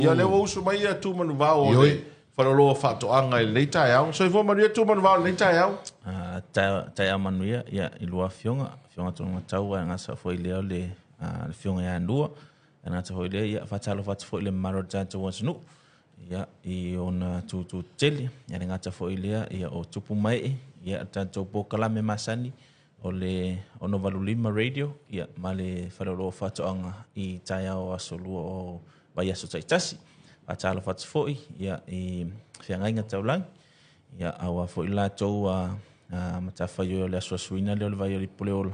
Ia lea ua usu mai ia Tumanuvao o le Faleoloa o Faatoaga i lenei taeao. Soifua manuia Tumanuvao i lenei taeao. Taeao manuia ia i lua afioga, afioga Tologatau ae gasa foi lea o le afioga ia Nua. E gata foi lea ia faatalofa atu foi i le mamalu o le tatou atunuu ia i ona tutu tetele. E le gata foi lea ia o tupu ma ee ia tatou polokalame masani o le 685 Radio ia, ma le Faleoloa o Faatoaga i taeao aso lua o vaiaso taitasi. Faatalofa atu foi ia, i feagaiga taulagi, ia, aua foi latou a, a matafaioi o le asuasuina lea o le vai o le Ipuleola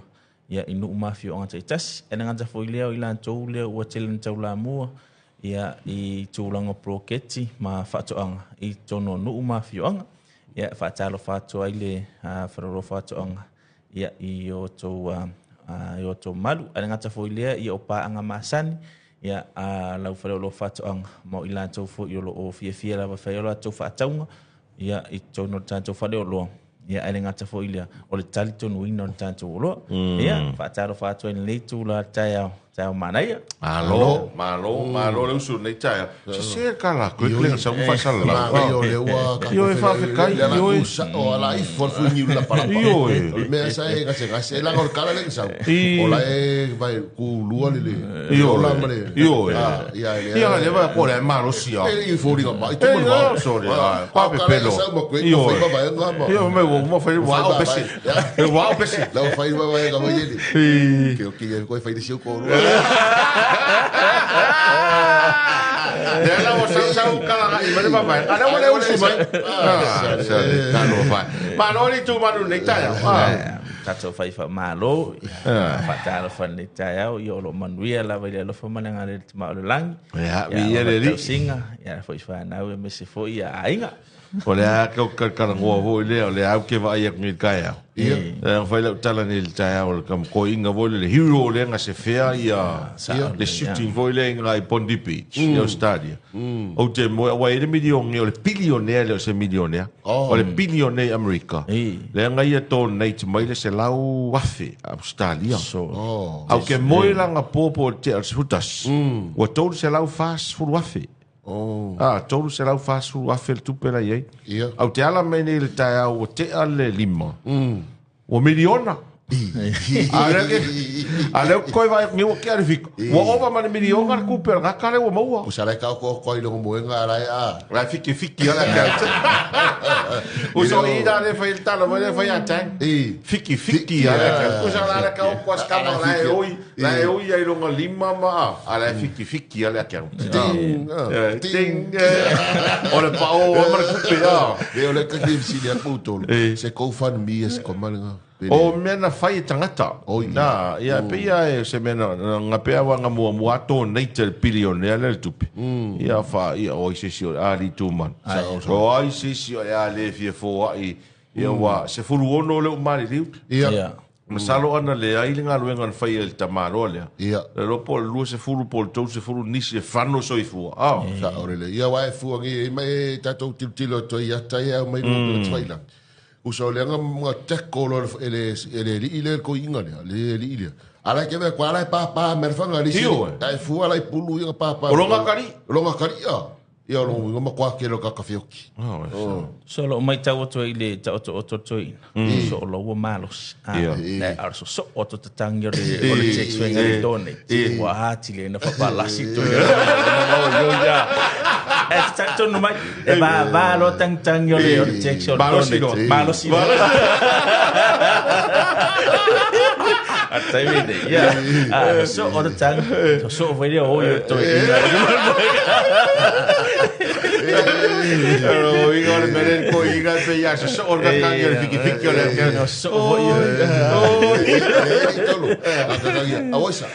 ia, i nuu ma afioaga taitasi. E le gata foi lea o i latou lea ua tele na taulamua ia, i tulaga o poloketi ma faatoaga i totonu o nuu ma afioaga. Ia, e faatalofa atu ai le Faleoloa Faatoaga ia, i outou, i outou malu. Ae le gata foi lea, ia, o paaga masani ia, a lau Faleoloa Faatoaga ma o i latou foi o lo o fiafia lava e fai o latou faatauga ia, i totonu o le tatou faleoloa. Ia, ae le gata foi lea, o le talitonuina o le tatou oloa. Ia, faatalofa atu ai i lenei itula taeao, taeao manaia. Malo, malo, malo le usu lenei taeao. Sese ka la koe kle sa mu fasala la. Manaia o lea ua Ioe, faafetai, Lea la ioe. ku sao ala ifo le fui niu la palapa. Ioe. O le mea sa e gasegase leaga o le kala lea na sau. I. O la e vai ku lua le le. Ioe. Ola ma le. Ioe. Ah, ia le. Ia le va ko le malosi a. E i foliga mai tu Eh, ma le. eh, sorry, ah, pa Pa pepelo. Sau ma koe Ioe. fai ba ba ma. Ia me wo mo fai wa o pese. E wa o pese. La fai ba ba ga mai ni. I. Ke o ki e koe fai le siu ko. Le la o sa sa u kala i mele ba ba. Ana mo le usu mai. Ah, sorry, talo fa. Malo le tu manu nei taeao. Ah. Tatou fai faamalo, ia, faatalofa i lenei taeao, ia o lo o manuia lava i le alofa ma le agalelei o le Tama o le Lagi. Ia, Ia, viia le Alii. tausiga, ia foi fanau aemaise foi ia aiga. O le a kau kalakalagoa foi lea, o le a au ke vaai atu nei i le taeao. Ia. E fai lau tala nei i le taeao, o le koiga foi lea, le hero lea na sefea ia Sao le shooting foi lea i ngai Bondi Beach i Australia. Ou te moe, aua e i ai le milione, o le bilionea e le o se milionea. Oh. O le bilionea i Amerika. Ei. Lea na ia donate mai le 100,000 Australia. So, Oh. Au ke moe langa po po o le tea o le 11, ua 340,000. Oh. Ah, 340,000 le tupe la i ai. Ia. Au te ala mai nei i le taeao ua tea le lima. Ua miliona. A lea ke, a lea koe vaai atu nei ua kea le fika. Ua ova ma le miliona le tupe o le gata lea ua maua. Usa lai ka ko ko i longo moenga ala e a. La fiki fiki ala ke. Usa o ida le fai le tala mai le fai a tang. I. Fiki fiki ala ke. Usa la la ka o kwa skama la e oi, la e oi ai longa lima ma a. Ala e fiki fiki ala ke. Ting. Eh, Ting. Ting. eh. O le pao o ma le kupe a. Le o le ka ki si le ku tolo. Eh. Se ko fan mi es ko malanga. O mea na fai e tangata. Oh, ia. Nā, ia, mm. pei ia e se mea na, na ngā pea wa ngā mua mua tō nei te bilionea le tupe. Ia wha, ia, oi se si o le ali tūman. O ai se si o le ali fia fō ai. Ia wa, se furu ono le umari liu. Ia. ia. Masalo ana le ai le ngā luenga na fai e le tamaloa lea. Ia. Le lopo le lua se furu po le tau se furu nisi e whano soifua. Ah. Sa ore le. Ia wa e fua ngi e mai e tatou tilotilo atu ai ata ia mai mo le twaila. Usa o le anga mga teko lo e le e le li le ko inga le le li le. Ala ke me kwa ala e pa pa merfanga li si. Io, e. Ai fua ala i pulu ia pa pa. O longa kari. Longa kari ia. Ia longa inga ma kwa ke lo ka kafioki. Oh, So lo mai tau atu ai le tau atu atu atu ina. So lo ua malosi. Ah, Ia. Le ar so so atu te tangi o le o le text wenga le tone. Ua hati le na whapalasi tu. Ia. E te tangi tonu mai. E va va lo tangi tangi o le o le text o le Malosi tone. no. Malosi. A taimi nei. Ia. Ah, so o te tangi. So so vai le o i to ina. O inga o le mele ko inga pe ia se so o le tangi o le fiki fiki o le No so voi. E tolo. Aka ia. Awoisa.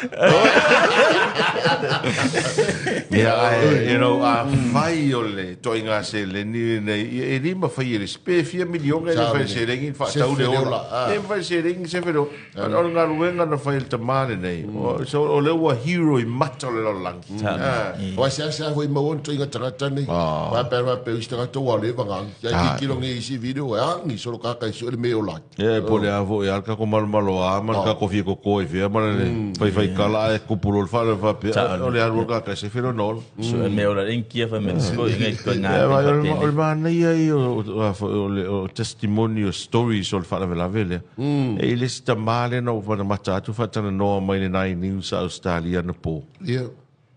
Ia, ai, you know, a fai o le toinga se le ni nei, e lima fai e le spe fia miliona e le fai se rengi fa tau le ola. E fai se rengi se fero. O le galuega na fai le tamale nei. O so o le ua hero i mata o le lalolagi. Ah. Wa se se hoi mau onto inga tangata nei. Wa pe wa pe isi tangata wa le vanga. Ia ki kilo ngi isi video e angi solo ka kai so le me o la. E po le avo e alka ko malo malo a ma ka ko fie ko ko e fia ma le fai fai kala e kupulo le fa le fa pe o le aru ka ka se fero no lona ola. So e mea ola le kia fai me se ko inga ko ngā Ia, vai, o le- o le manaia ia o le o testimony o stories o le faalavelave lea. E i le isi tamā lea na ou matamata atu faatalanoa mai le Nine News a Australia anapo. Ia.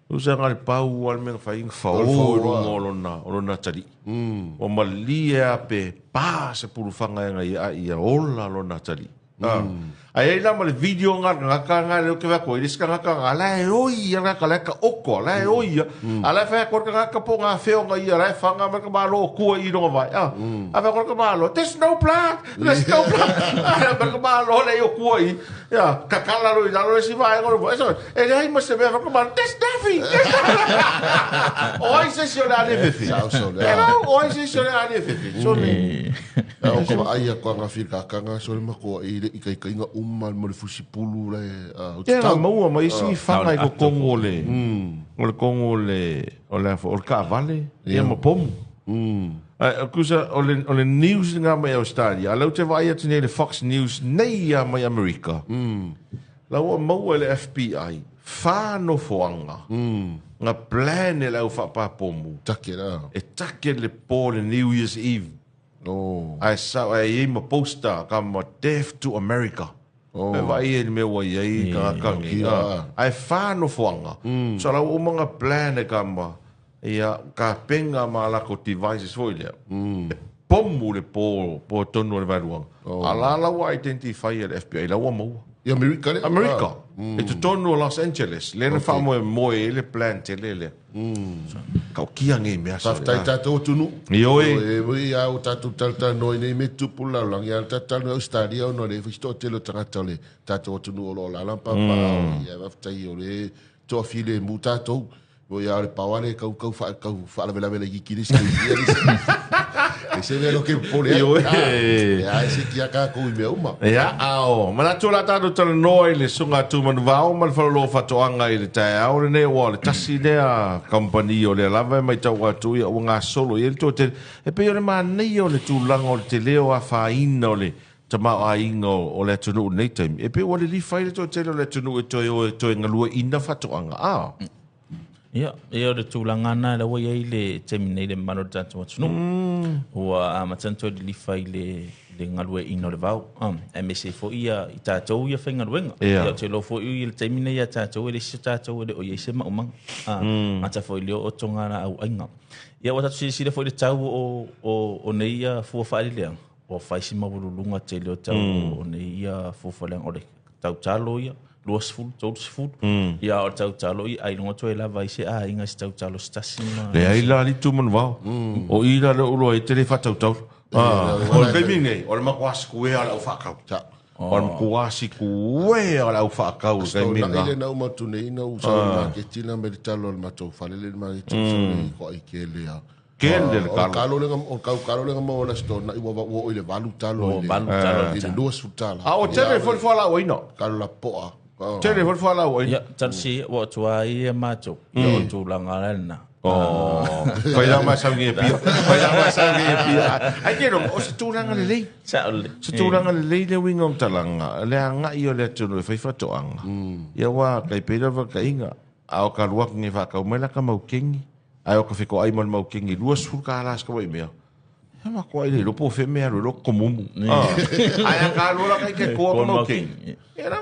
Usa nga le pau a le mea na fai, na fao O le fao, i luga o lona, o lona atalii. Ua malie lava pe pa se pulufaga e aga ia a ia ola lona atalii. Ae ai la ma le video nga le tagata nga lea ou te vaai atu ai, le isi tagata nga la e oi ia le tagata la e taoto a, la e oi ia. A la e fai atu le tagata po o nga fea ona ia la e faga mai le tamaloa o tua i lona vae. A fai atu le tamaloa, there's no blood, there's no blood. A fai atu le tamaloa lea i o tua i, ia, tatala loa i lalo le isi vaega o le vae. E leai ma se mea, fai atu le tamaloa, there's nothing, there's nothing. O ai se isi o le a le fefe? Sao, sao, le E a. lau, o ai se isi o le a le fefe? Sole. O ka vaai atu a gafi i le kakanga so le makoa i le ikaikaiga uma mo le fusipulu le a Ia na tau. maua mai isi faga i totonu o le o le tonu o le o le o le taavale ia ma pomu. Ae kusa o le o le news nga mai Australia, a lau te vaai atu nei le Fox News nei ia mai Amerika. La ua maua e le FBI fa nofoaga nga plan e le au faapapomu Take la. e take le po le New Year's Eve. Oh. Ae sao ae i ai ma poster ka ma Death to America. Oh. E vaai ai le mea ua i ai tagata nei. Ia. Ae fa nofoaga. So la ua uma nga plan e ka ma ia kapenga ma lako devices foi lea. E pomu le po po tonu o le vaeluaga. A la la ua identify e le FBI la ua maua. I Amerika le. Amerika. E totonu o Los Angeles. Lea na faamoemoe ai le plan tele lea. Kaukia nei mea sa. Faafetai tatou atunuu. Ioe. E ui a o tatou talatalanoa i nei mea tupu le lalolagi, a o le talatalanoa i Australia ona o le fai toatele o tagata o le tatou atunuu o lo o alaala ma papaaao. Ia faafetai o le toafilemu tatou. Oi a o le pao lea e kau kau wha, kau faalavelave laitiiti le isi taimi. Ia le isi- le isi mea loke popole ai. Ioe. Ah, e se kia kākou i mea uma. Ia, ao, manatu o le a tatou talanoa i le susuga a Tumanuvao ma le Falelua o Faatoaga i le taeao lenei, aua o le tasi lea kamupani o lea lava e matau atu ia ua gasolo i ai le toatele. E pei o le manaia o le tulaga o le tele o afaina o le tamaoaiga o le atunuu i lenei taimi. E pei ua lilifa ai le toatele o le atunuu e toe o e toe galueaiina faatoaga. A. Ia, ia o le tulaga lena la ua i ai le taimi nei le mamalu o le tatou atunuu. Ua amata ona toe lilifa i le le galueaiina o le vao. Aemaise foi ia i tatou ia faigaluega. Ia. Ia, ou te iloa foi i le taimi nei ia tatou e le isi o tatou e le o i ai se maumaga. Gata foi i le ootoga laau aiga. Ia ua tatou silasila foi i le tau o o o nei ia fua faaleleaga, ua fai si maualuluga tele o tau o nei ia fua faaleleaga o le tautalo ia, 20, 30, ia o le tautalo ia, ailoga toe lava ai se aiga i se tautalo se tasi ma... Leai la alii Tumanuvao. O i la lea ou iloa ai e te le faatautalo. O le taimi lenei, o le matua sikuea o le au faatau. O le matua sikuea o le au faatau i le taimi Nai lena. le na uma atu nei, na ou sau i le maketi na me le talo o le matou fale le maketi ou sau i koai kele a. Kele le O talo. kalo le o kau kalo le mo la sto na ua ua o i le valu talo Ua valu talo i le 20 tala. A o tele foi le fualaauaina. Kalo la poa. Tele foi le fualaauaina. Ia, talosia ia, ua atu ai ia matou, ia o tulaga la lena. Oh, fai la mai sau nge pia. Fai la mai sau nge pia. Ai ke o se tulaga lelei. Sao le. Se tulaga lelei le uiga o talaga, le agai o le atunuu e fai faatoaga. Ia ua kai pei lava kaiga, a o ka lua nge whakau mai la ka maukengi. Ai o ka wheko ai ma le maukengi, 20 ka ala ska wai mea. Ia ma koa i le lopo fe mea lo lo komumu. Ai a ka lua la kai ke koa ka maukengi. Ia la,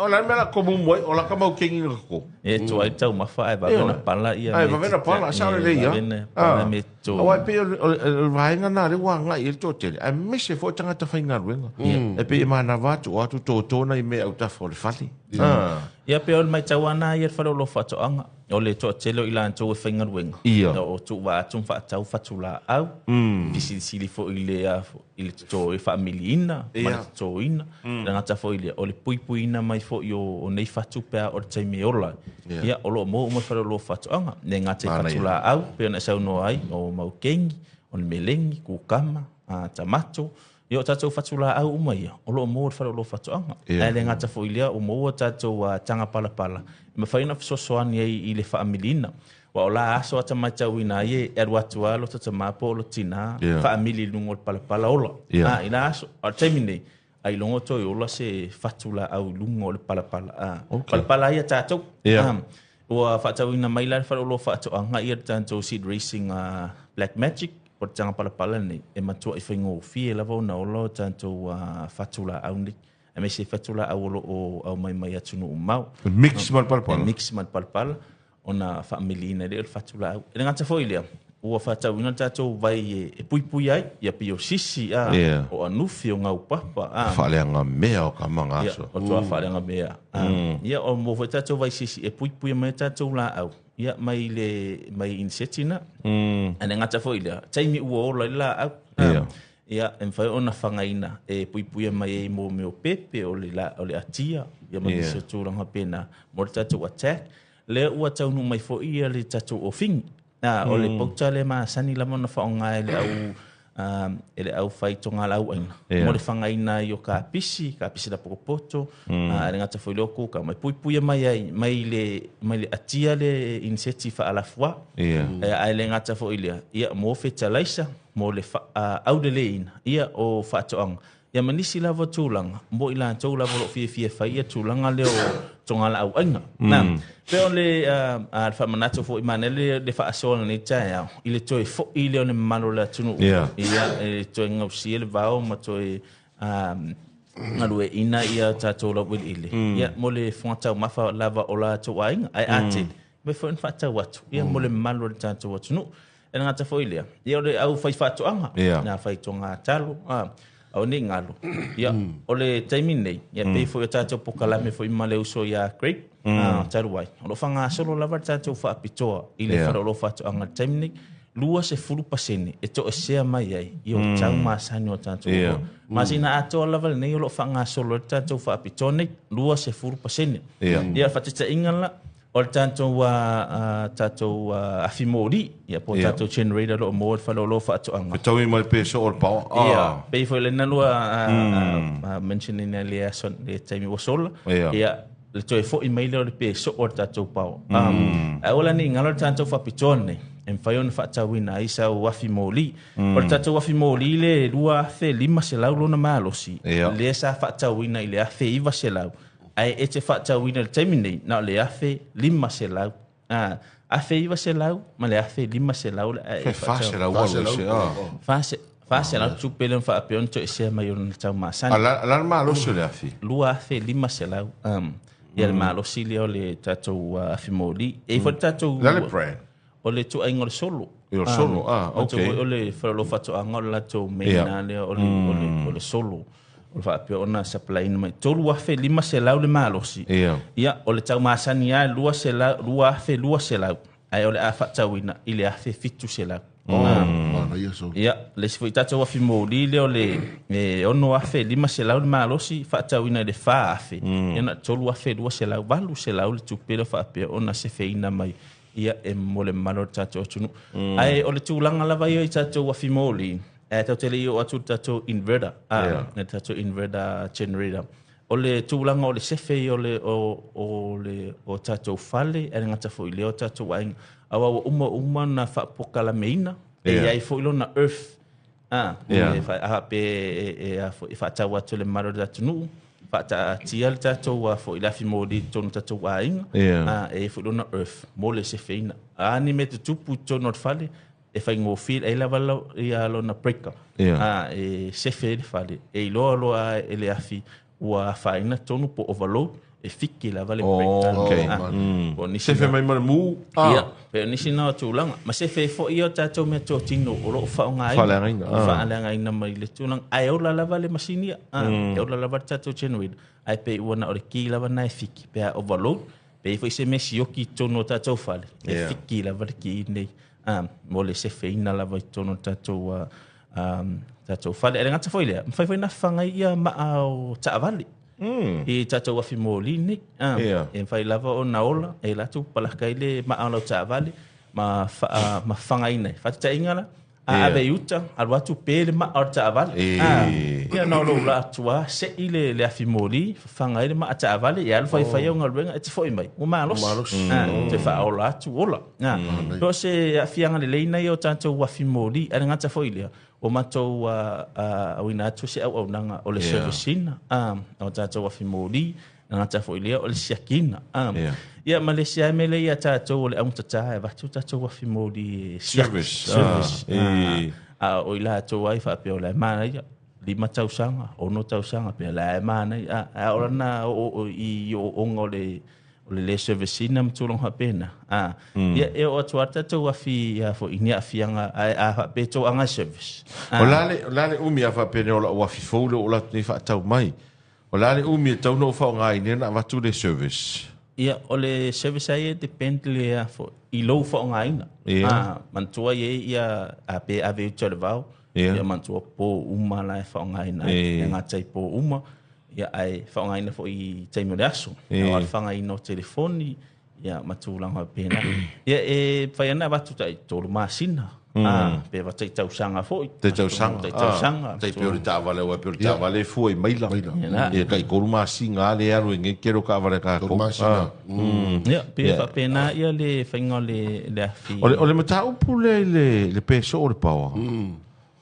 o la mea la komumu ai, o la ka maukengi na ko. E tuai taumafa ae vave ona pala ia Ai, me vave na pala, sao lelei ia. Vave na pala me tō. Aua e pei o le vaega nā le ua agai i le toatele, aemaise foi tagata faigaluega. E pei e manava atu o atu tōtō nai mea autafa o le fale. Ia pe o le matau ana ia le fale o lo faatoaga. O le toatele o i latou e faigaluega. Ia. O tuuvaa atu ma faatau fatulaau. Fesilisili foi i le i le toto e faamiliina ma le totoina. Le gata foi i le o le puipuiina mai foi o nei fatu pe a o le taimi e ola. Ia o loo maua uma le fale o lo faatoaga. Le gata i fatulaau pe ona e saunoa ai o maukengi, o le melengi, kukama, tamato. Ia o tatou fatulaau uma ia, o loo maua le fale o lo faatoaga. Ae le gata foi i lea, o maua tatou taga palapala. E mafai ona fesoasoani ai i le faamiliina. Ua o la aso ata matauina ai e alu atu lava lo tata po o lo tina, faamili i luga o le palapala ola. I la aso, o le taimi nei, ailoga toe ola se fatulaau i luga o le palapala. Palapala ia tatou. Ua faatauina mai la le faleoloa faatoaga ia le tatou seed racing a Black Magic o le taga palapala lenei e matuai faigofie lava ona ola o tatou fatulaau nei aemaise fatulaau o lo o aumai mai atunuu mamao. Mix ma le palapala. E mix ma le palapala ona faamiliina lea o le fatulaau. E le gata foi i lea, ua faatauina le tatou vai e puipui ai, ia pei o sisi, a, Yeah. o anufi, o gaupapa, a. Faaleagamea o ka maga Ia, aso. o toa faaleagamea. A, ia, o mo foi tatou vai sisi e puipui mai tatou laau, ia, mai le, mai inseti na. E le gata foi i lea, taimi ua ola ai le laau. A, Yeah. ia, e mafai ona fagaina e puipuia mai ai mo mea o pepe, o le, la, o le atia, ia ma Yeah. nisi o tulaga pena mo le tatou attack. Lea ua taunuu mai foi ia le tatou ofigi. A, o le pauta lea masani lava ona faaaoga e le au e le au fai togalauaiga Yeah. mo le fagaina ai o kapisi, kapisi lapotopoto, a le gata foi lea o kuka mai puipuia mai ai mai le mai le atia le inseti faalafua. Yeah. Ae le gata foi lea, ia mo fetalaisa, mo le auleleina, ia o faatoaga. Ia ma nisi lava tulaga, mo i latou lava o lo o fiafia fai ia tulaga lea o togalauaiga. Na, pe o le le faamanatu foi manaia le le faasoa lenei taeao, i le toe foi lea o le mamalu o le atunuu. Yeah. Ia, e toe gausia le vao ma toe galueaiina ia tatou laueleele. Ia, mo le fofoga taumafa lava o latou aiga, ae atele, mea foi ona faatau atu, ia mo le mamalu o le tatou atunuu. E le gata foi lea, ia o le au fai faatoaga, Yeah. na fai toga talo, au nei galo. Ia, o le taimi nei, ia pei foi o tatou pokalame foi ma le uso ia Craig, talu ai. O lo o faagasolo lava le tatou faapitoa i le Yeah. faleoloa faatoaga i le taimi nei, 20% e toesea mai ai i o tau masani o tatou Yeah. oloa. Masina atoa lava lenei o lo o faagasolo ai le tatou faapitoa nei, 20%. Yeah. Ia, faataitaiga la, o le tatou tatou afi moli, ia po o Yeah. tatou generator o lo o maua i le faleoloa faatoaga. Fetaui ma le peso o le paoa. Ia, pei foi lena lua mention ina le aso le taimi ua sola. Yeah. Ia, le toe foi mai lea o le peso o le tatou paoa. Ae ola nei ngalo le tatou faapitoa nei, e mafai ona faatauina ai sau afi moli. O le tatou afi moli le 2,500 lona malosi. Yeah. Lea sa faatauina i le 1,900. Ae e te faatauina i le taimi nei, na o le 1,500. 1,900 ma le 1,500 le ae e E faatau. fase la ua se. Fase, fase la tupe le faapea ona toesea mai ona tau masani. A la malosi o le afi. 2,500. Ia le malosi lea o le tatou afi moli. E foi le tatou La le brand. o le tuaiga o le solo. O le solo, Latou okay. foi o le faleoloa faatoaga o le latou main Yeah. lea o le, o le, o le solo. O le faapea ona supply ina mai 3,500 le malosi. Yeah. Ia, o le tau masani lava 2,200. Ae o le a faatauina i le 1,700. Manaia so. Ia, le isi foi tatou afi moli lea o le 6,500 le malosi faatauina i le 4,000. Ia na 3,200, 800 le tupe lea faapea ona sefeina mai ia e mo le mamalu o le tatou atunuu. Ae o le tulaga lava ia i tatou afi moli, e tatou te le i oo atu le tatou inverter, Yeah. le tatou inverter generator. O le tulaga o le sefe ia o le o o le o tatou fale, e le gata foi lea o tatou aiga. Aua ua uma uma na faapokalameina, e Yeah. iai foi lona earth. Yeah. E fa- a pe e a foi e faatau atu le mamalu o le atunuu, faataatia le tatou foi le afi moli i totonu o tatou aiga. Yeah. E foi lona earth mo le sefeina. A ni mea tutupu i totonu o le fale, e faigofie ai lava ia lona breaker. Yeah. E sefe ai le fale. E iloa loa e le afi ua afaina tonu po overload, e fiki lava le breaker. Okay. Po o nisi Sefe na- mai ma le mu. Ia, pe o nisi na o tulaga. Ma sefe foi ia o tatou mea totino o lo o faaaogaina. Faaleagaina, Faaleagaina mai le tulaga. Ae ola lava le masini ia. E ola lava le tatou generator. Ae pe ua na o le ki lava na e fiki. Pe a overload, pe foi se mea sioki i totonu o tatou fale. E Yeah. fiki lava le ki nei. Mo le sefeina lava i totonu o tatou tatou fale. E le gata foi lea, mafai foi na fagai ia maa o taavale. I tatou afi moli nei. Yeah. E mafai lava ona ola, e latou palaka ai le maa o lau taavale, ma ma fagaina ai. Faataitaiga la, a Yeah. ave i uta, alu atu pe le maa o le taavale. Ia na o lou la atu lava, sei le afi moli, fafaga ai le maa taavale, ia alu faifai au galuega, e te foi mai. Ua malosi. Toe faaola atu, ola. Po o se aafiaga lelei na ia o tatou afi moli, ae le gata foi lea, o matou auina atu se auaunaga o le Yeah. service ina, o tatou afi moli, Le gata foi lea o le siakiina. Ia ma le isi lava mea lea ia tatou o le augatata e avatu tatou afi moli e siaki. Service. Service. A o i latou ai faapea o la e manaia, 5 tausaga, 6 tausaga pea la e manaia. A o lana oo i ooooga o le o le le service ina ma tulaga faapena. Ia e oo atu lava tatou afi ia foi i ni aafiaga ae a faapea e toaga e service. O le a le, o le a le umi a faapea nei o lau afi fou lea ua ou alu atu nei faatau mai. O le a le umi e tatau ona ou faaaogaina ona avatu le service? Ia, o le service lava ia e depend le a foi i lou faaaogaina. Ia. Manatua e i ai ia a pe ave i uta i le vao, Ia. Manatua po uma la e faaaogaina ai. E. E gata i po uma, ia ae faaaogaina foi i taimi o le aso. E. O le fagaina o telefoni, ia ma tulaga faapena. Ia e mafai ona avatu tai 3 masina, pe avatu tai tausaga foi. Tai tausaga. Tai tausaga. Tai pei o le taavale, aua e pei o le taavale e fua i maila. Maila. Ia tai 3 masina lava le alu ai nei tele o taavale a tatou. 3 masina. Ia, pei e faapena ia le faiga o le afi. O le mataupu lea i le peso o le paoa.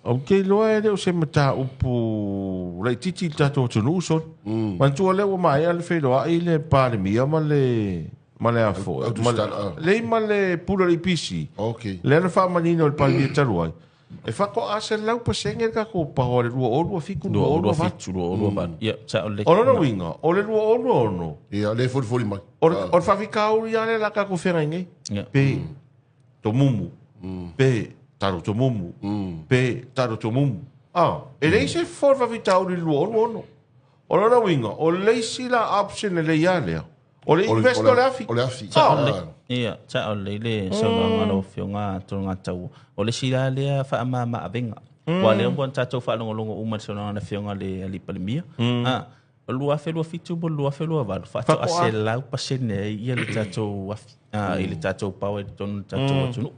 Ou te iloa e le o se mataupu laitiiti i le tatou atunuu, sole. Manatua lea ua maea le feiloai le Palemia ma le ma le a foi, ma le, leai ma le pule o le EPC. Okay. Lea na faamanino e le Palemia talu ai, e faatoa 100% le tatou paoa i le 2027, 2028. 2027, 2028. Ia, sao lelei. O lona uiga, o le 2026. Ia, lea e folifoli mai. O le faafitauli lava lea o le a tatou feagai nei. Ia. Pe tomumu, pe talo tomumu, pe talo tomumu. E leai se fofo o le faafitauli i le 2026. O lona uiga, o le isi la option lelei lava lea, o le invest o le afi. O le afi. Ia, sao lelei le saunoaga a lau Afioga Tologataua. O le isi la lea faamama-avega. Aua o lea ua tatou faalogologo uma i le saunoaga a le Afioga i le Palemia. O le 2027 po o le 2028, faatoa 100% ai ia le tatou afi, i le tatou power i totonu o le tatou atunuu.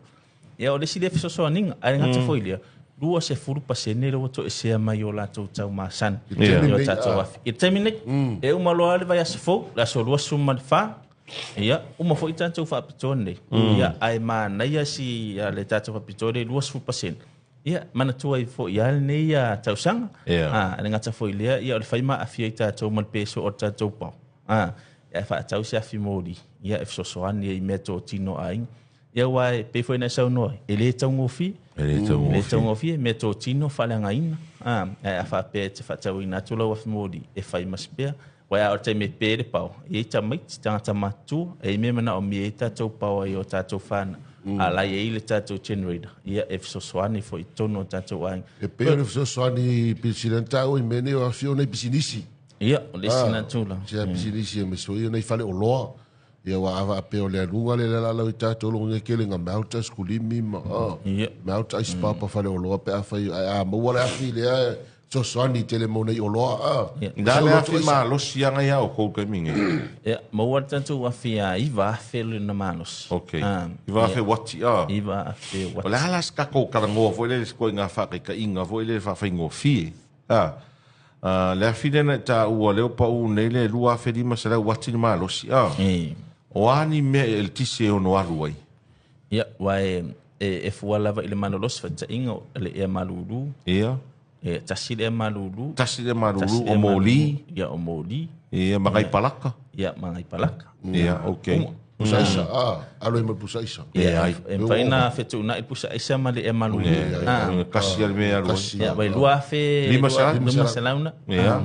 Ia, o le isi lea fesoasoaniga, ae gata foi i lea, 20% lea ua toesea mai o latou tau masani i o tatou afi. I le taimi nei, e uma loa le vaiaso fou, le aso 24, ia, uma foi tatou faapitoa nei. Ia, ae manaia si le tatou faapitoa lea i 20%. Ia, manatua ai foi lava lenei tausaga. Ia. A, e le gata foi i lea, ia, o le fai ma aafia i tatou ma le peso o le tatou pao. Ia, e faatau se afi moli, ia, e fesoasoani ai i mea totino a aiga. Ia, aua e pei foi ona e saunoa ai, e le taugofie. E le taugofie. E le taugofie, mea totino faaleagaina. Ae a faapea e te faatauina atu lau afi moli, e fai ma spare. Aua a o le taimi e pe le pao, e i ai tamaiti, tagata matutua, e i ai mea e manaomia ai tatou pao ai o tatou fanau. A la e i ai le tatou generator, ia e fesoasoani foi i totonu o tatou aiga. E pei o le fesoasoani pilisili ana taua i mea nei o afio nei pisinisi. Ia, o le isi lena tulaga. Sia pisinisi e meso ia nei fale oloa. Ia ua ava a pea o le aluga le la lau i tatou logo nei kele nga mauta skulimi ma mauta ice papa fale oloa pe a fai a maua le afi lea fesoasoani tele mo nei oloa. Na le afi malosi anga ia o kou taimi nei. Ia, maua le tatou afi a 9,000 le na malosi. Ok. 9,000 wati, a. 9,000 wati. O le a la se tatou talanoa foi lele se ituaiga faataitaiga foi lele faafaigofie. Le afi lea na e taua lea ua pau nei le 2,500 wati le malosi. O a ni mea e eletise e ono alu ai? Ia, aua e fua lava i le malolosi faataitaiga o le ea malulu. Ia. E tasi le ea malulu. Tasi le ea malulu, o moli. Ia, o moli. Ia, ma ngai palaka. Ia, ma ngai palaka. Ia, ok. Pusa aisa, alo ai ma le pusa aisa. Ia, e mafai ona fetuunai le pusa aisa ma le ea malulu. Ia, kasi le mea e alu ai. Ia, vai 2,500 na. Ia.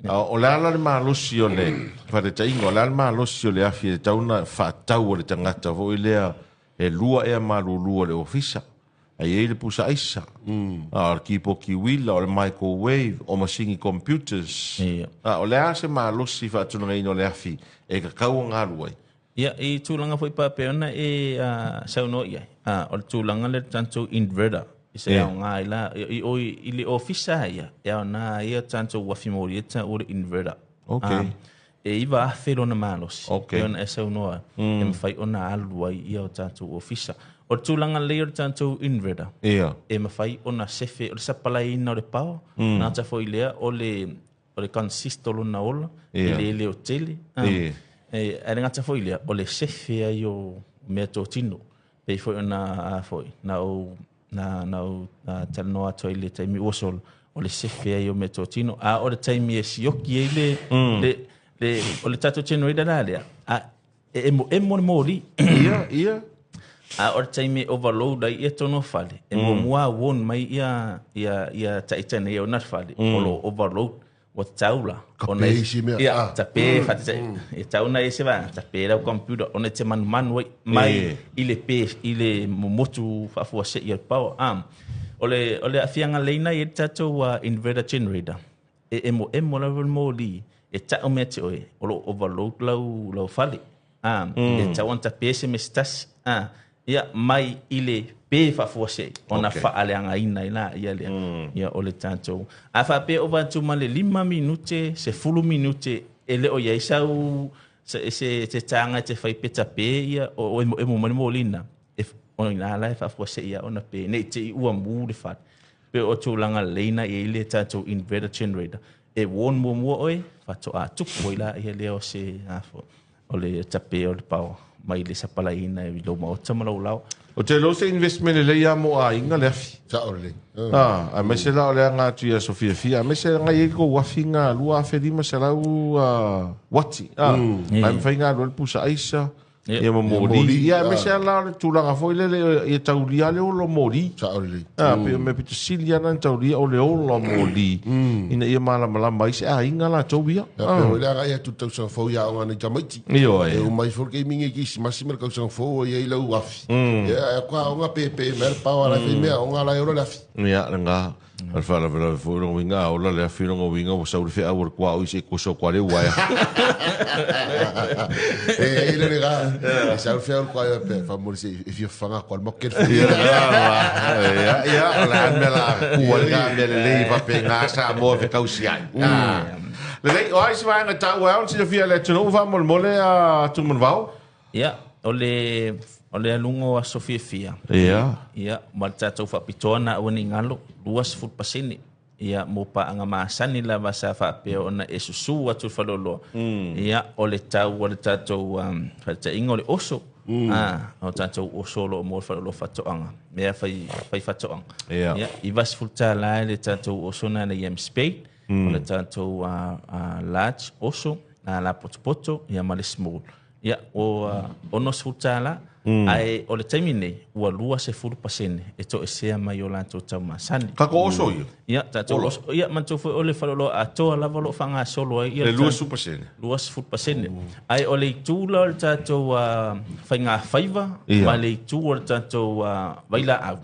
O le a la le malosi o le faataitaiga, o le a le malosi o le afi e tatau ona faatau e le tagata foi lea e lua ea malulu a le ofisa. Ai ai le pusa aisa, o le kipoki uila, o le microwave, o masini computers. O le a se malosi faatulagaina o le afi e tatau ona alu ai? Ia, i tulaga foi faapea ona e saunoa i ai, o le tulaga lea le tatou inverter, i se aoga ai la, i le ofisa ia, e aoga ai ia tatou uafi moli e taua le inverter. Ok. E 9,000 lona malosi. Ok. E ona e saunoa, e mafai ona alu ai ia o tatou ofisa. O le tulaga lelei o le tatou inverter, Ia. e mafai ona sefe, o le sapalaiina o le power, nata foi lea o le consist o lona ola, Ia. e le leo tele. Ia. E, ae le gata foi lea, o le sefe ai o mea totino. Pei foi ona, a foi, na ou, na, na ou, na talanoa atu ai le taimi ua sola, o le sefe ai o mea totino. A o le taimi e sioki ai le, Le, o le tatou generator la lea, a, e emo emo le moli. Ia, ia. A o le taimi e overload ai ia tonu o fale, e muamua warn mai ia ia ia taita nei ona le fale, o lo overload ua tatau la. Ka pe isi mea, Ia, tape faataitai. E tatau ona i se vaega, tape lau computer ona e te manumanu ai mai i le pe i le momotu faafuasei o le power. O le o le aafiaga lelei i ai le tatou inverter generator, e emoemo lava le moli e tau mea te oe o lo o overload lau lau fale. E tatau ona tape se mea se tasi. Ia, mai i le pe faafuasei ona faaleagaina ai laia lea. Ia, o le tatou. A faapea ova atu ma le 5 minute, 10 minute e le o i ai sau se se se taga e te fai pe tape ia o emoemo mai le moli lena. E o ina la e faafuasei lava ona pe, ne i te i ua mu le fale. Pe o tulaga lelei na i ai le tatou inverter generator. E warn muamua oe, faatoa tupu ai laia lea o se o le tape o le power mai le sapalaiina i lou maota ma lou lao. O te iloa se investment lelei lava mo aiga le afi. Sao lelei. Ah, aemaise la o le aga atu i aso fiafia, aemaise aga i ai kou afi nga 2500 wati. Ah, ai mawhai ngā lua le pusa aisa, ia ma moli. Ia, aemaise la o le tulaga foi lele, ia taulia le ola moli. Sao lelei. Ah, pe o mea pito sili ana na taulia o le ola moli. Ina ia malamalama ai se aiga latou ia. Ia, pe o le aga ia tu tausaga fou ia o ngā nei tamaiti. Ioe. E umai foi le keimingi e Kirisimasi ma le tausaga fou o i ai lau afi. Ia, e kua o ngā pepe mea le pao ala whai mea o ngā lai ola le afi. Ia, le ngā. O le faalavelave foi lona uiga a ola le afi lona uiga ua sau le feau o le kuaʻo i se koso o le uaea. E e le ngā. E sau le feau o le kuaʻo pe whamori se e fia whanga kwa le moke le Ia, ia, ia, o le a mea la kua le ngā mea lelei faapegā Samoa fekausi ai. Lelei, o a isi vaega taua e ao ona silafia e le atunuu faamolemole a Tumanuvao? Ia, o le o le aluga o aso fiafia. Ia. Ia, ma le tatou faapitoa na aua ne i galo, 20% ia mo paaga masani lava sa faapea ona e susū atu i le faleoloa. Ia, o le tau o le tatou faataitaiga o le oso. O tatou oso o lo o maua i le faleoloa faatoaga, mea fai fai faatoaga. Ia. Ia, $90 le tatou oso na le Yam Spade, o le tatou large oso, lapotopoto ia ma le small. Ia, ua $60, ae o le taimi nei, ua 20% e toesea mai o latou tau masani. Tatou oso ia? Ia, tatou oso. Ia, manatua foi o le faleoloa atoa lava o lo o faagasolo ai ia le 20%. 20%. Ae o le itu la o le tatou faigafaiva ma le itu o le tatou vailaau,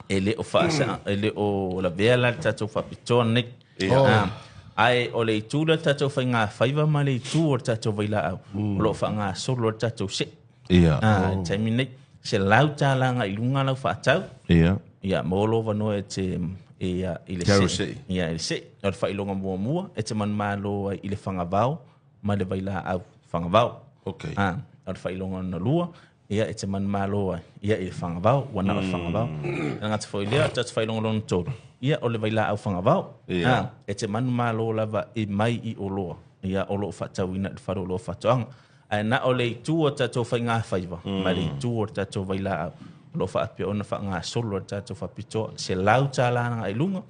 e le o faasa, e le o lavea la le tatou faapitoa nei. Ae o le itu lea o le tatou faigafaiva ma le itu o le tatou vailaau, o lo o faagasolo ai le tatou sei. Ia. I le taimi nei, $100 agai i luga lau faatau. Ia. Ia, maua lou avanoa e te ia, i le sei. Ia, i le sei. O le faailoga muamua, e te manumalo ai i le fagavao ma le vailaau fagavao. Okay. O le faailoga lona lua, ia e te manumalo ai ia i le fagavao, ua na o le fagavao. E le gata foi i lea, o le tatou faailoga lona tolu, ia o le vailaau fagavao. Ia. E te manumalo lava i mai i oloa, ia o lo o faatauina i le faleoloa faatoaga. Ae na o le itu o tatou faigafaiva ma le itu o le tatou vailaau o lo o faapea ona faagasolo ai le tatou faapitoa, $100 agai i luga.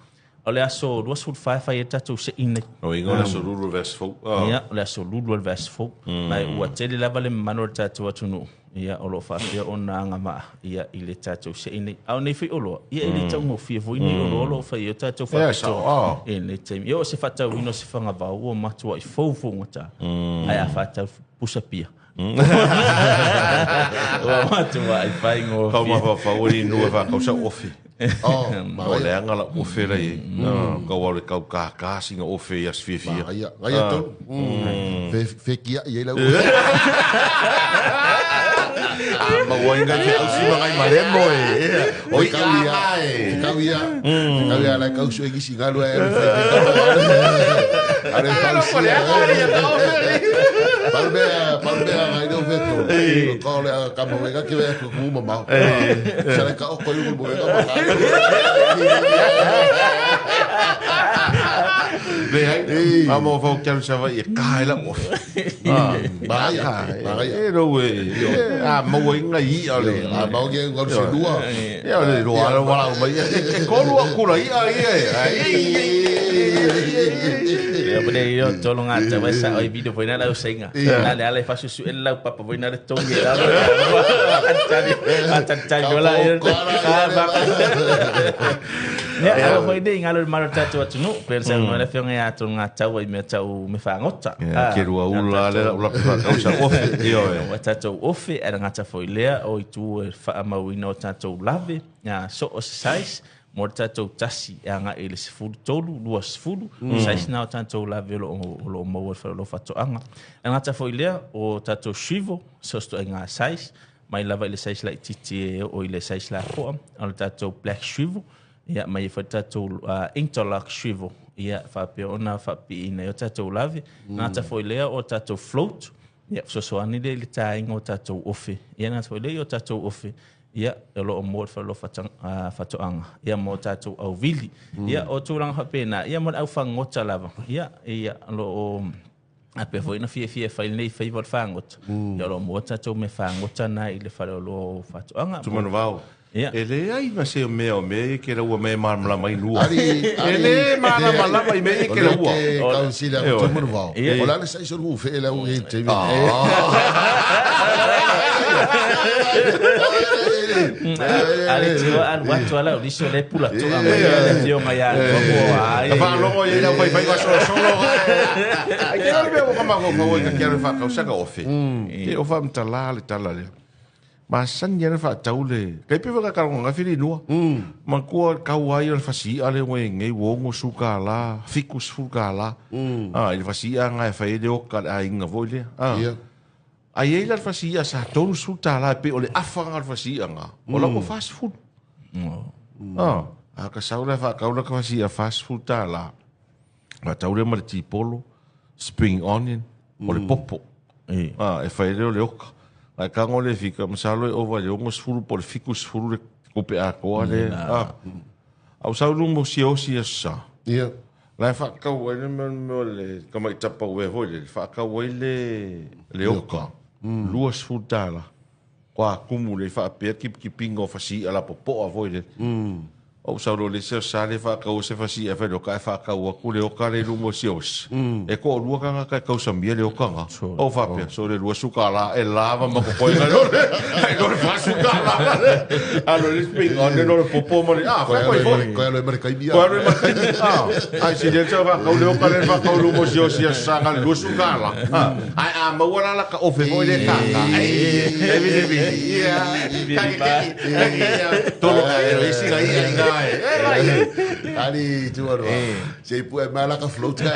O le aso 24 e fai ai le tatou sei nei. O iga o le aso lulu o le vaiaso fou. Ia, o le aso lulu o le vaiaso fou. Ma ua tele lava le mamalu o le tatou atunuu, ia, o lo o faapea ona agavaa, ia, i le tatou sei nei. A o nei foi oloa, ia, e le taugofie foi nei oloa o lo o fai ai o tatou faapitoa i lenei taimi. Ia, o se faatauina o se fagavao ua matuai fou fougata, ae a faatau pusa pia. Ua matuai faigofie. Kau mafaufau e inu e whakau sa ofe. Oh, O le anga la ofe la i. Kau au le kau kākā singa ofe i as fiafia. Ngaia, ngaia tonu. Fe fe kia i lau. A maua inga te ausi mangai maremo e. O i Kau ia, anga e. kau ia, kau ia la kau su e gisi ngalu e fe. Are pausi. Palmea, palmea ngai no feto. Ko le ka mo ga ke ko ku ma. Sa le ka o ko yu mo ga ma. Le hai, a mo fau kia sa vai e ka e la ofe. Magaia, magaia. E ro e. A maua inga i o le. A mau ge ngau se lua. Ia o le roa la wala mai. E kolu a kura i a ia e. Ai. Ia pele io tolo ngata wai sa oi video foi na lau senga. Na le ala fa susu el lau papa foi na le tongi la. Atani atani dola ia. Ne ala foi nei ngalo maro tatu atu nu pe sa no le fionga ia tolo ngata wai me tau me fangota. Ke rua ula le ula pa kausa ofe. Io e. O tatou ofe era ngata foi lea o i tu e whaamauina o tatou lave ia so o size mo tatou tasi e anga i le 13 20 size na o tatou lave o lo maua le whare whatoanga. E ngata foi lea o tatou shivo so sto e ngā size mai lava i le size la i titi e o i le size la poa o le tatou black shivo ia mai e whai tatou interlock shivo ia whapea ona whapi ina o tatou lave. Ngata foi lea o tatou float ia fesoasoani le i le tāinga o tatou ofe. Ia ngata foi lea o tatou ofe ia e lo o mo le whare whatoanga. Ia mo tatou auvili. Ia o tūranga whapena. Ia mo le au whangota lava. Ia ia lo o a pe foi na fia fia fai nei fai vol whangota. Ia lo mo tatou me whangota na i le whare o lo whatoanga. Tumanu vau. Ia. E le ai ma se mea o mea ke raua me malamalama i nua. Ari, E le malamalama i mea ke raua. O le kausila E, oe. tumanu vau. Ia. O la sa iso ru fe la u e te. Ale tiwa al watu ala o liso le pula toa mai le fionga ia mo ai. Ka whaalongo i lau whai whai solo solo. Ai te rau mea waka mako kau ka kia rau whakau saka ofe. Te ofa mtala le tala lea. Ma sani ana whaatau le. Kai pe waka karonga ngā whiri nua. Ma kua kau ai o le whasi a le we ngei wongo suka la, fikus fuka la. Ah, i le whasi a ngai whai le oka le a inga voi le. Ah. Ia. Ai ei la le whasi a sa tolu suta la pe o le awhanga le whasi a ngā. O la ko fast food. Ah, a ka saula wha kaula ka whasi a fast food tā la. Ma taure ma le tipolo, spring onion, o le popo. E. Ah, e whai leo le oka. Ai ka ngole fika, masalo e ova le ongo sfuru po le fiku sfuru le kope a koa le. Ah. Au saulu mo si osi a sa. Ia. La e whakau ai le mea mea le kamai tapa ue hoi le, whakau ai le, le oka. Lua sfuru tā la. Kwa kumu le whaapea kip kipinga o whasi ala popoa voi le. O sauro le se sa le whakau se whasi e whai oka e whakau aku le oka le lumo si osi. E ko rua kanga kai kausamia le okanga. O whapea, so le rua suka la e lava ma kokoe ngai lore. Ai lore whasuka la. Alo le spring on le lore popo ma le. Ah, whai koe foi. Koe alo e mare kaimia. Koe alo e mare kaimia. Ah, ai si le tau whakau le oka le whakau lumo si osi a sanga le rua suka la. Ah, ai a maua la la ka ofe foi le kaka. Ai, e vili vili. Ia, kaki kaki. Tolo ka e isi ngai ia inga e. E rai. Ali tumanu vau. Se ipu e mala ka float ka.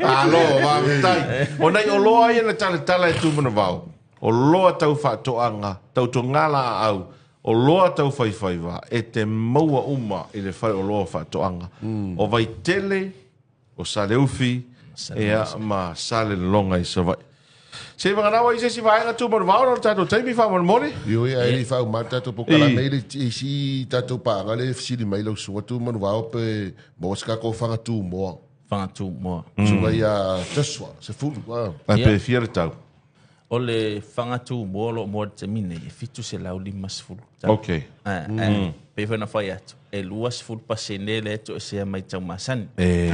Alo, wā tai. O nei o loa ia na tala tala e tūmana vau. O loa tau whaatoanga, tau tongala a au. O loa tau whai whai wā, e te maua uma i le whai o loa whaatoanga. O Vaitele, o Saleufi, e a ma Sale Longa i Savai. Se whanganawa i se si whaenga tūmana vau, no tātou taimi whamana mole. Io e ai fa o mata to pokala mai le isi tatou panga le sili mai lau sunga tumanu vau pe mo ska ko whanga tu moa. Whanga tu moa. Sunga ia Joshua, se fulu. A pe fia le tau. O le whanga tu moa lo moa te mine, e fitu se lau lima sefulu. Ok. Pe whana whai atu. E lua sefulu pasene le eto e sea mai tau masani. E.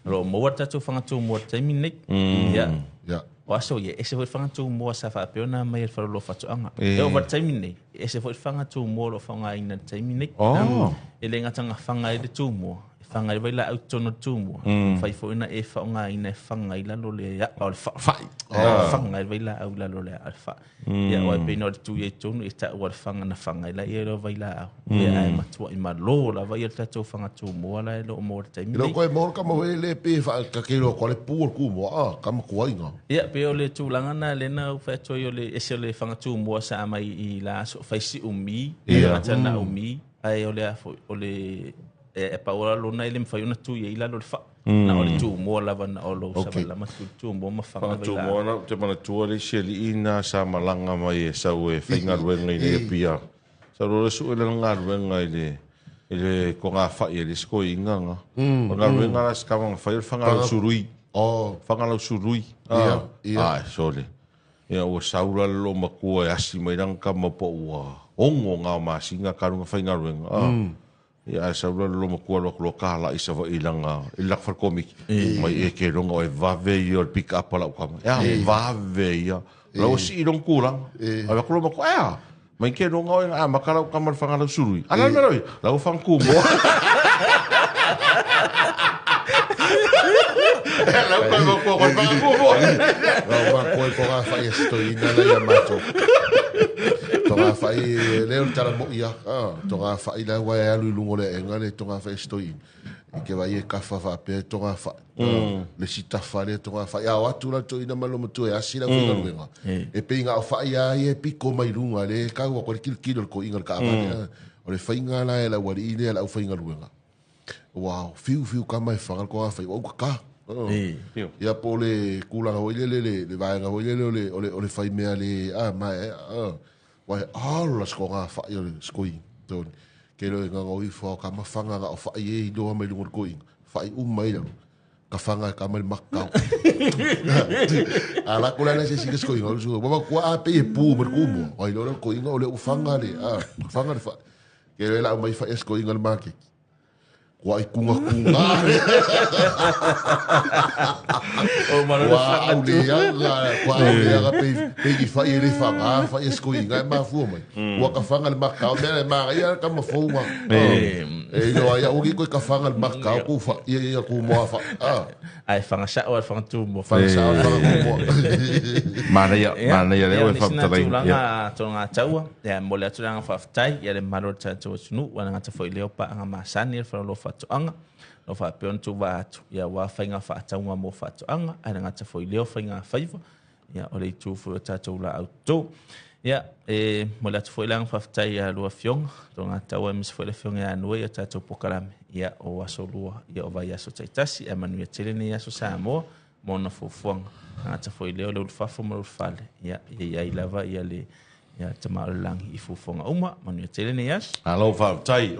Lo moa tātou whanga tu moa te mine. Ia. Ia. O aso ia, ese foi whanga tu moa sa whaapea mai e whare lo whatoanga. E o whare taimi nei, ese foi whanga tu moa lo whanga ina taimi nei. Oh. E le ngatanga whanga e le tu moa. Whanga i waila au tono tu moa. Whai fo ina e whaonga ina e whanga i lalo le a o le whai. Whanga i waila au lalo le a o le whai. Ia o ai pēnā o le tui e tonu e ta ua le whanga na whanga i la ia lo waila au. Ia ai matua i malo la vai o le tātou whanga tu moa la e lo moa le taimi Ilo nei. koe moa ka mawe le pe wha ka kero ko le pu o ku moa a ka makua inga. Ia pe o le tūlanga na le na u whatua i o le ese o le whanga tu moa sa ama i la aso whaisi umi. Ia. Ngata na umi. Ai o le afo o le e paola lona ile mfai ona tu ia ila lo le fa na o le tu mo lava na o lo sa la ma tu mo ma fa Whanga tu moa na te mana tua le seli ina sa malanga mai e sau e whainga ruenga i le pia. Sa rore su ele ngā ruenga i le ko ngā whai e le sko i nganga. O ngā ruenga la skawanga whai o le whanga lau surui. Oh. Whanga lau surui. Ia, ia. Ai, sorry. Ia, ua saura lo makua e asi mai ranga ka mapo ua ongo ngā masinga karunga whainga ruenga. Ia ae sau loa le loomatua alu atu loa talai i Savaii i lana i le laka fale komiti. Mai e ke loga oe vave ia o le pick up a lau tama. E a vave ia. La ua sii lona tulaga. Alu atu loomatua, e a? Mai ke loga oe na amata lau tama i le faga lau sului. A la le mea la oe? La ua faga tumua. Lau koe matua koe faga tumua. Lau matua i togafai e sitoina la ia matou. Togafai le o le tala mo'i a. Togafai la ua e alu i luga o le aega le togafai e sitoina. I ke vai e kafa faapea e togafai. Le si tafa lea togafai. A o atu la le toeaina ma le matua e asi le aufaigaluega. E pei na o fai a ia e piko mai luga le kau atu ai le kilokilo le toeaina i le taavale. O le faiga la e le aualii lea le aufaigaluega. Ua fiu fiu tama e faga le togafai ua utata. Ia po o le tulaga foi lele le vaega foi lele o le o le o le fai mea le a ma ua ala se togafai o le sikoiina. Ke loe gaga ifo o kama faga na o fai e iloa mai luga o le toeaina, fai uma ai lalo. Ka faga e kama i le makau. A la ko la se sika sikoiina o su. Wa kua a pe e pu ma le kumu. Ai lo le toeaina o le u faga le a faga le fa. Ke loe la mai fai e sikoiina le maketi. Kua i kunga kunga. O malo le Ua faga au tu. le aga, kua au le aga pe pe i fai e le faga, fai e sikoiina e mafua mai. Ua ka faga le makau, mea le maga ia ka mafonga. E ilo ai au ki koe ka faga le makau ku fa ia ia ku moa fa. Ah, Ai faga sao ai faga tumua. faga sao faga ku moa. Manaia, manaia lea Ia, oe o nisi na faafetalai. tulaga tulaga taua. Ia, e momoli atu le agaga faafetai ia le mamalu o le tatou atunuu, ua le gata foi i lea o paaga masani le faleoloa faatoaga, o lo o faapea ona tuuvaa atu ia aua faiga faatauga mo faatoaga, ae le gata foi i lea o faiga faiva, ia o le itu foi o tatou laau toto. Ia, e momoli atu foi le agaga faafetai ia lua afioga, tulaga taua aemaise foi le afioga ia Anua i a tatou polokalame, ia o aso lua, ia o vaiaso taitasi, ae manuia tele nei aso Samoa ma ona fuafuaga. Tagata foi lea o le ulufafo ma le ulufale, ia, ia i ai lava ia le ia tama o le lagi i fuafuaga uma. Manuia tele nei aso. Malo faafetai.